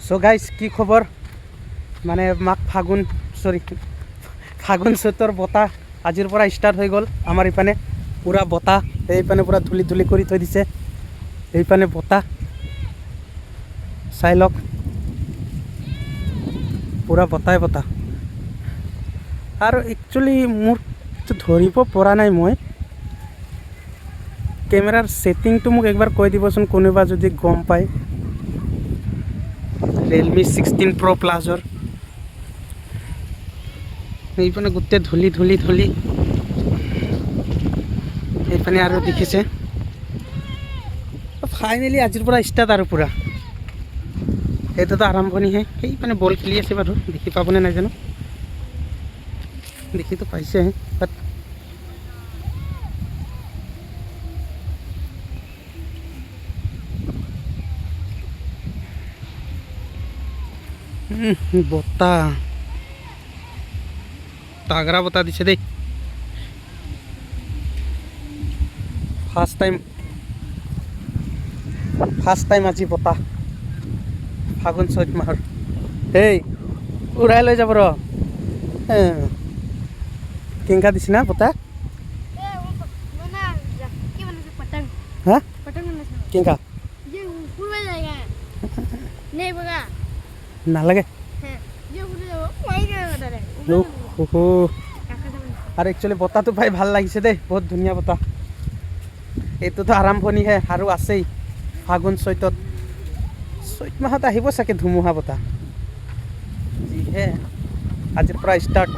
চ' guys, কি খবৰ? মানে মাঘ ফাগুন, চৰি, ফাগুন চৈতৰ বতাহ আজিৰ পৰা ষ্টাৰ্ট হৈ গ'ল। আমাৰ ইপানে পূৰা বতাহ, এইপানে পূৰা ধূলি ধূলি কৰি থৈ দিছে। এইপানে বতাহ চাই লওক, পূৰা বতাহ বতাহ। আৰু একচুৱেলি মোৰ ধৰিব পৰা নাই মই কেমেৰাৰ ছেটিংটো, মোক একবাৰ কৈ দিবচোন কোনোবা যদি গম পায় ৰিয়েলমি 16 প্ৰ' প্লাছৰ। এইপিনে গোটেই ধূলি ধূলি ধূলি সেইপিনে। আৰু দেখিছে, ফাইনেলি আজিৰ পৰা ষ্টাৰ্ট আৰু পূৰা। এইটোতো আৰম্ভণিহে। সেইপিনে বল খেলি আছে বাৰু, দেখি পাবনে নাজানো, দেখিতো পাইছে, বাট বতাহ, তাগৰা বতাহ দিছে দেই। ফাৰ্ষ্ট টাইম, ফাৰ্ষ্ট টাইম আজি বতাহ ফাগুন চৈত মাহৰ। হেই, উৰাই লৈ যাব ৰ। কেনেকা দিছে না বতাহ? पतंग। হা? पतंग बनाना। কেনেকা? ये उड़ जाएगा नहीं बगा। নালাগে। हाँ, ये उड़ जाएगा, वही बता रहे। অহ। আৰু একচুৱেলি বতাহটো পাই ভাল লাগিছে দেই, বহুত ধুনীয়া বতাহ। এইটোতো আৰম্ভণিহে, আৰু আছেই ফাগুন চৈতত, চৈত মাহত আহিব চাগে ধুমুহা বতাহ। যিহে আজিৰ পৰা ষ্টাৰ্ট।